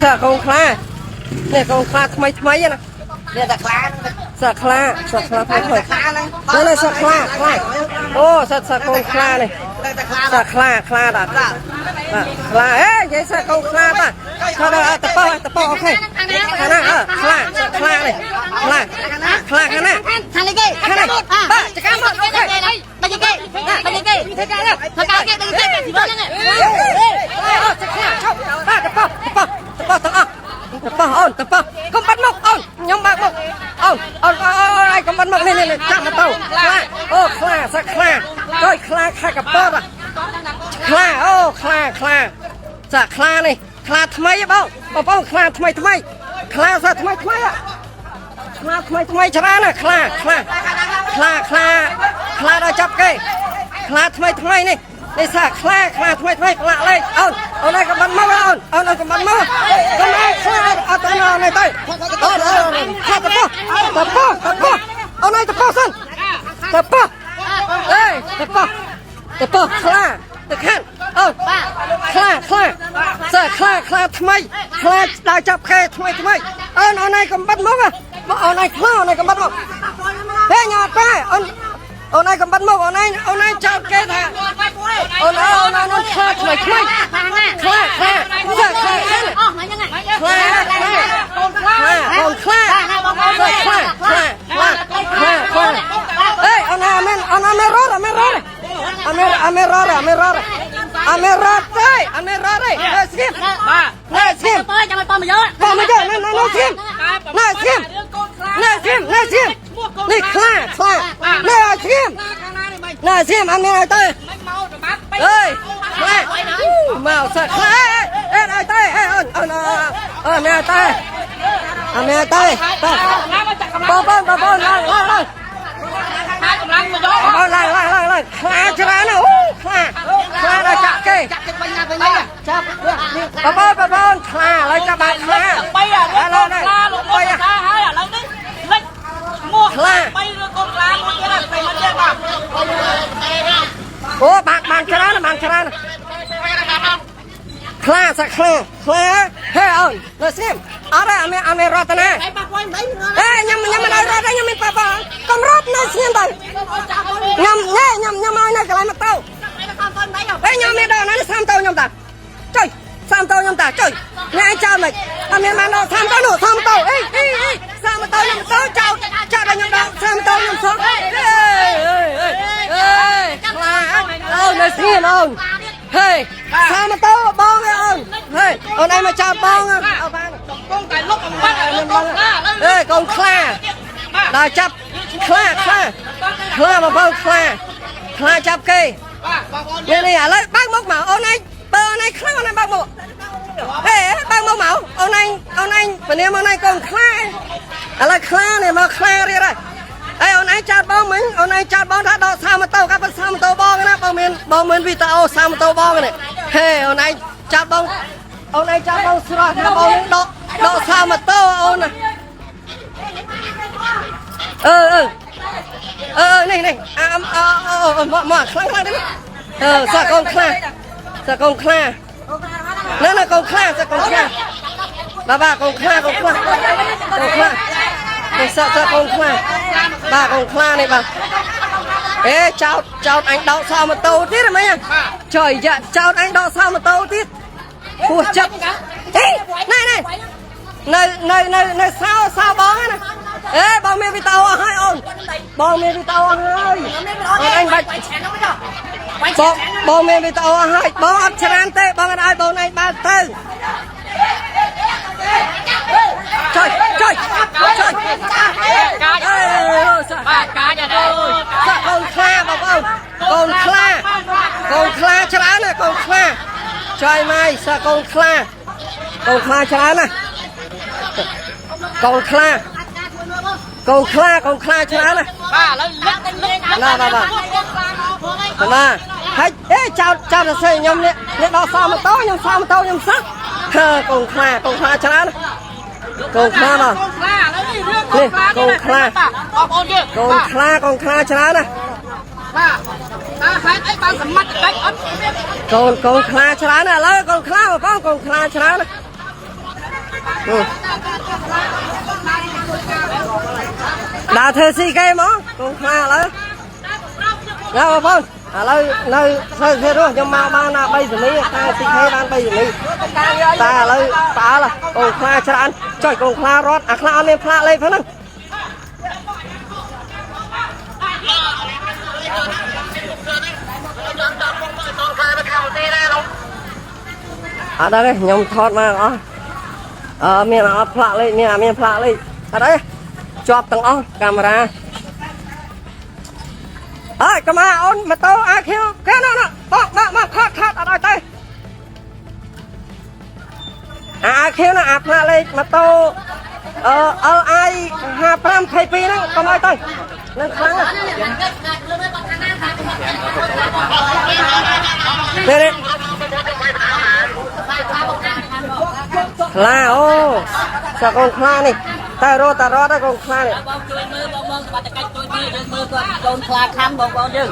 សាកូនខ្លានេះកូនខ្លាថ្មីថ្មីណា នេះតែខ្លា សាខ្លាសាខ្លាថ្មីថ្មី ខ្លាហ្នឹង នេះនេះសាខ្លាខ្លាអូសាសាកូនខ្លានេះ តែខ្លា សាខ្លាខ្លាបាទបាទខ្លាអេនិយាយសាកូនខ្លាបាទខ្លាដល់តប៉ោតប៉ោអូខេខាងណាអើខ្លាសាខ្លានេះខ្លាខ្លាខាងណា ខាងនេះគេ ខាងនេះបាទចកាមកអូខេ បាច់គេបាច់គេធ្វើការធ្វើការគេដឹងគេជីវិតហ្នឹង អេអូសាខ្លាឈប់បាទតប៉ោតប៉ោតប៉ោទាំងអស់តប៉ោអូនតប៉ោកុំបាត់មុខអូនខ្ញុំបើកមុខអូនអូនអូនឯងកុំបាត់មុខនេះនេះចាប់មកទៅខ្លាអូខ្លាសាខ្លាដូចខ្លាខែកពតខ្លាអូខ្លាខ្លាសាខ្លានេះខ្លាថ្មីបងបងប្អូនខ្លាថ្មីថ្មីខ្លាសាថ្មីថ្មីខ្លាថ្មីថ្មីច្រើនណាខ្លាខ្លាខ្លាខ្លាខ្លាដល់ចាប់គេខ្លាថ្មីថ្មីនេះនេះសាខ្លាខ្លាថ្មីថ្មីខ្លាលេខអូនអូនឯងក៏បាត់មកអូនអូនអូនក៏បាត់មកកុំឯងខ្លាអត់ទៅអូនឯងទៅអូនអូនខ្លាតប៉ោតប៉ោតប៉ោអូនឯងតប៉ោសិនតប៉ោអេតប៉ោតប៉ោខ្លាទៅខានអូនខ្លាខ្លាសាខ្លាខ្លាថ្មីខ្លាដល់ចាប់គេថ្មីថ្មីអូនអូនឯងក៏បាត់មកមកអូនឯងខ្លាអូនឯងក៏បាត់មកហេញ៉ាំតែអូនអូនឯងក៏បាត់មកអូនឯងអូនឯងចោទគេថាអូនអូនអូនខ្លាថ្មីថ្មី ខាងណា ខ្លាខ្លាខ្លាខ្លាខ្លា អស់ហ្នឹង ខ្លាខ្លា កូនខ្លា ខ្លាកូនខ្លាខ្លាខ្លាខ្លាខ្លាខ្លាខ្លាអេអូនអាមែនអូនអាមែនរត់អាមែនរត់អាមែនអាមែនរត់អាមែនរត់អាមែនរត់ទេអាមែនរត់ទេអេស្គីម បាទ ណែស្គីម បើចាំឲ្យប៉មកយក បងមកយកណែណែស្គីមណែស្គីម រឿងកូនខ្លា ណែស្គីមណែស្គីមនេះខ្លាខ្លាណែស្គីម ខាងណានេះមិន ណែស្គីមអត់មានឲ្យទៅ មិនមកទៅបាត់ អើយខ្លាមកសឹកខ្លាអេអេឲ្យទៅអេអូនអូនអូនមានឲ្យទៅអត់មានឲ្យទៅទៅ ខ្លាមកចាក់កម្លាំង បងបងបងបងឡើងឡើងឡើង ខ្លាកម្លាំងមកយក បងឡើងឡើងឡើងឡើងខ្លាច្រើនណាស់អូខ្លាខ្លាដល់ចាក់គេ ចាប់ទឹកវិញណាវិញណាចាប់នេះ បងបងបងបងខ្លាឥឡូវចាប់បានខ្លា បីអារឿងកូនខ្លាលោកបីខ្លាហើយឥឡូវនេះលិចឈ្មោះបីរឿងកូនខ្លាមួយទៀតហើយមិនទេបាទ អូបានបានច្រើនបានច្រើនខ្លាសាក់ខ្លាខ្លាហេអូននៅស្ងៀមអត់ទេអត់មានអត់មានរតនា តែប៉ះពាល់មិន អេញ៉ាំញ៉ាំមិនឲ្យរត់ទេញ៉ាំមានប៉ាប៉កុំរត់នៅស្ងៀមទៅញ៉ាំញ៉ែញ៉ាំញ៉ាំឲ្យនៅកន្លែងមកទៅអេញ៉ាំមានដល់ណាសាមទៅញ៉ាំតាចុយសាមទៅញ៉ាំតាចុយញ៉ែចោលមិនអត់មានបានដល់សាមទៅនោះសាមទៅអេអេអេសាមទៅញ៉ាំទៅចោលចោលដល់ញ៉ាំដល់សាមទៅញ៉ាំសោះអេអេអេអេខ្លាអូននៅស្ងៀមអូនហេសាមទៅបងអូនហេអូនឯងមកចោលបងអត់បាន កំពុងតែលុបបំបាត់រឿងកូនខ្លាឥឡូវ អេកូនខ្លា បាទ ដល់ចាប់ខ្លាខ្លាខ្លាបងប្អូនខ្លាខ្លាចាប់គេ បាទបងប្អូន នេះនេះឥឡូវបើកមុខមកអូនឯងបើអូនឯងខ្លាំងអូនឯងបើកមុខហេបើកមុខមកអូនឯងអូនឯងពនាមអូនឯងកូនខ្លាឥឡូវខ្លានេះមកខ្លាទៀតហើយអេអូនឯងចាត់បងមិញអូនឯងចាត់បងថាដកសាម៉ូតូកាប់សាម៉ូតូបងណាបងមានបងមានវីដេអូសាម៉ូតូបងនេះហេអូនឯងចាត់បងអូនឯងចាត់បងស្រស់ថាបងដកដកសាម៉ូតូអូនណាអឺអឺ អឺនេះនេះអាអឺមកមកខ្លាំងខ្លាំងទេអឺសាកូនខ្លាសាកូនខ្លាណែណែកូនខ្លាសាកូនខ្លាបាទបាទកូនខ្លាកូនខ្លាកូនខ្លានេះសាសាកូនខ្លាបាទកូនខ្លានេះបាទអេចោតចោតអញដកសោម៉ូតូទៀតហ្មងចុយយ៉ាចោតអញដកសោម៉ូតូទៀតពោះចិត្តអេណែណែនៅនៅនៅនៅសោសោបងណាអេបងមានវីដេអូអស់ហើយអូនបងមានវីដេអូអស់ហើយអូនអញបាច់បងបងមានវីដេអូអស់ហើយបងអត់ច្រើនទេបងអត់ឲ្យបងឯងបើកទៅចុយចុយចុយ កាច អេសា បាទកាចអើយ សាកូនខ្លាបងប្អូនកូនខ្លាកូនខ្លាច្រើនណាស់កូនខ្លាចុយម៉ៃសាកូនខ្លាកូនខ្លាច្រើនណាស់កូនខ្លាកូនខ្លាកូនខ្លាច្រើនណាស់ បាទឥឡូវលិចលិច ណាបាទបាទ ណាហើយអេចោតចោតទៅសេខ្ញុំនេះនេះដល់សោម៉ូតូខ្ញុំសោម៉ូតូខ្ញុំសោះហើកូនខ្លាកូនខ្លាច្រើនណាស់កូនខ្លាមក កូនខ្លាឥឡូវនេះរឿងកូនខ្លា កូនខ្លា បងប្អូនយើង កូនខ្លាកូនខ្លាច្រើនណាស់ បាទតើហេតុអីបានសមត្ថកិច្ចអត់មានក ូនកូនខ្លាច្រើនណាស់ឥឡូវកូនខ្លាបងប្អូនកូនខ្លាច្រើនណាស់ ដើរធ្វើស៊ីគេមកកូនខ្លាឥឡូវណាបងប្អូនឥឡូវនៅសើធារស់ខ្ញុំមកបានណា3សមីខាងស៊ីខេបាន3សមីតែឥឡូវផ្អើលកូនខ្លាច្រើនចុយកូនខ្លារត់អាខ្លាអត់មានផ្លាកលេខផងហ្នឹងអត់ទេខ្ញុំថតមកអស់អឺមានអត់ផ្លាកលេខមានអត់មានផ្លាកលេខអត់ទេជាប់ទាំងអស់កាមេរ៉ាអើយកាមេរ៉ាអូនម៉ូតូអាខៀវគេណ៎បកបកមកខត់ខត់អត់ឲ្យទៅអាខៀវណាអាផ្លាកលេខម៉ូតូអឺ LI 55 K2 ហ្នឹងកុំឲ្យទៅនឹងខ្លាំងណាស់ខ្លាអូសាកូនខ្លានេះតែរត់តែរត់តែកូនខ្លានេះ បងជួយមើលបងបងបាត់កាច់ជួយមើលយើងមើលគាត់កូនខ្លាខំបងបងយើង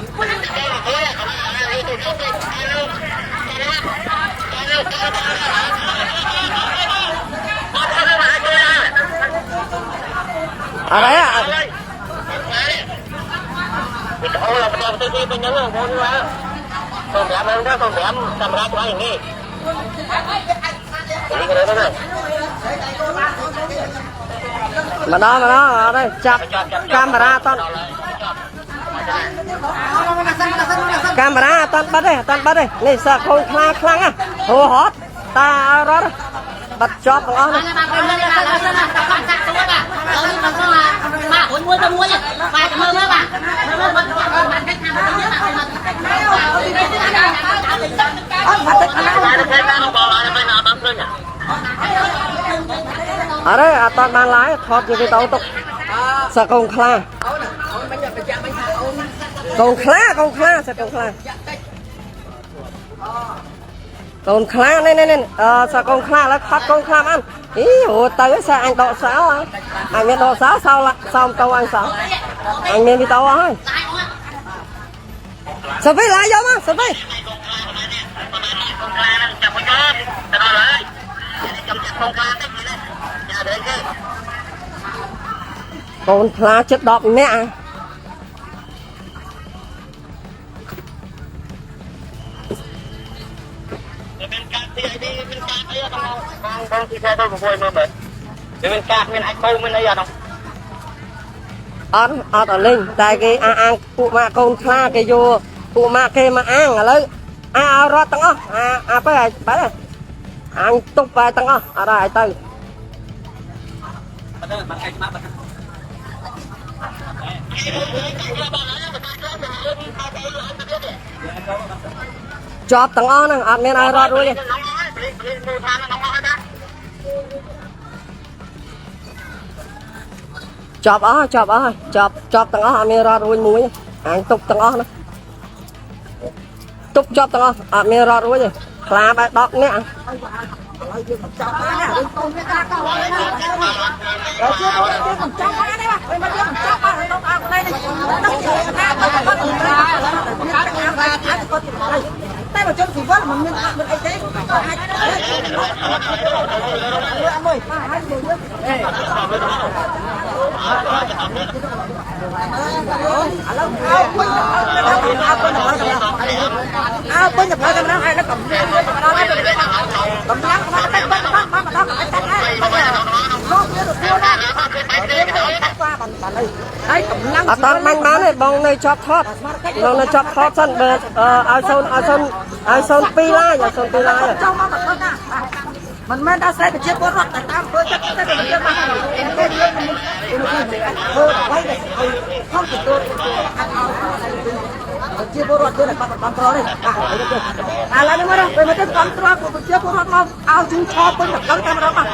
អរ៉េ អូឡប់ទៅទីពេញហ្នឹងបងប្អូនបាទសូមប្រាប់ហ្នឹងទៅសូមប្រាប់សម្រាប់ឲ្យនេះនេះក៏ដែរ ម្ដងម្ដងអត់ទេចាប់កាមេរ៉ាអត់កាមេរ៉ាអត់បិទទេអត់បិទទេនេះសាកូនខ្លាខ្លាំងណាស់ហូរត់តារត់បាត់ជាប់ទាំងអស់ បាទបាទបាទបាទបាទបាទមួយទៅមួយបាទមើលមើលបាទមើលមើលបាទកាច់ខាងទៅនេះបាទ អត់បាត់ទឹក តែទៅតាមបងអត់ទៅណាអត់ឃើញ អត់ទេអត់តបានឡាយថតជាវីដេអូទុកសាកូនខ្លាកូនខ្លាកូនខ្លាសាកូនខ្លាកូនខ្លានេះនេះនេះអឺសាកូនខ្លាឥឡូវខត់កូនខ្លាបានអីរត់ទៅសាអញដកសោអញមានដកសោសោសោទៅអញសោអញមានវីដេអូហើយសូហ្វីឡាយយកមកសូហ្វី កូនខ្លាហ្នឹងចាប់មកទៅដល់ហើយចាំចាប់កូនខ្លាតិចនេះចាដល់គេ កូនខ្លាចិត្ត10នាក់ មានកាតទីអីនេះមានកាតអីអត់បងបងទីខែទៅ6មើលមើលមានកាតមានអាចបោមានអីអត់ អត់អត់អលេងតែគេអាអាងពួកម៉ាកូនខ្លាគេយកពួកម៉ាគេមកអាងឥឡូវអាឲ្យរត់ទាំងអស់អាអាទៅឲ្យបែរអាងទុកបែរទាំងអស់អត់ឲ្យទៅ បាត់កាច់បាត់បាត់ ជាប់ទាំងអស់ហ្នឹងអត់មានឲ្យរត់រួចទេ នងអើយព្រីព្រីមូលដ្ឋាននងអើយណា ជាប់អស់ជាប់អស់ជាប់ជាប់ទាំងអស់អត់មានរត់រួចមួយទេអាងទុកទាំងអស់ណាទុកជាប់ទាំងអស់អត់មានរត់រួចទេខ្លាបែរ10នាក់ តែបើជនស៊ីវិលមិនមានមិនអីទេគាត់អាចលើមួយប៉ាហើយមួយលើឥឡូវអើពេញអើពេញអើពេញអើពេញទៅកម្លាំងហើយដល់កម្លាំងកម្លាំងកម្លាំងតែពេញបានបានដល់តែតែលោកវាទទួលណាបានបានហើយកម្លាំង អត់តាន់បាញ់បានទេបងនៅជាប់ថតបងនៅជាប់ថតសិនបើឲ្យសូនឲ្យសូនឲ្យសូន2ឡាយឲ្យសូន2ឡាយ ចង់មកដល់ណាមិនមែនដល់ស្រែប្រជាពលរដ្ឋតែតាមធ្វើចិត្តតែប្រជាមកទេយើងមិនធ្វើអ្វីដែលខំទទួលអាចឲ្យប្រជាពលរដ្ឋយើងតែបាត់បានត្រនេះបាទឥឡូវនេះមកពេលមកទៅគ្រប់ត្រប្រជាពលរដ្ឋមកឲ្យជូនឆោពេញដល់តែម្ដងបាទ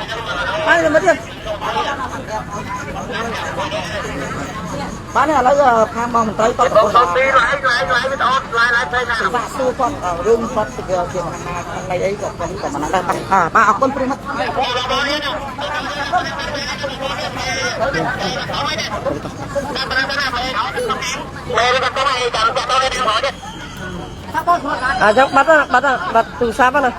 ហើយមកទៀតបាទឥឡូវខាងបងមន្ត្រីគាត់ បងសូមពីឡាយឡាយឡាយវីដេអូឡាយឡាយផ្សេងណា បាក់សួរគាត់រឿងគាត់ជាខាងខាងនៃអីក៏គាត់ក៏មិនដឹងដែរបាទអរគុណប្រិមត្ត មេក៏ទៅឲ្យចាំចាក់ទៅនេះមកទៀត អញ្ចឹងបាត់បាត់បាត់ទូរស័ព្ទណា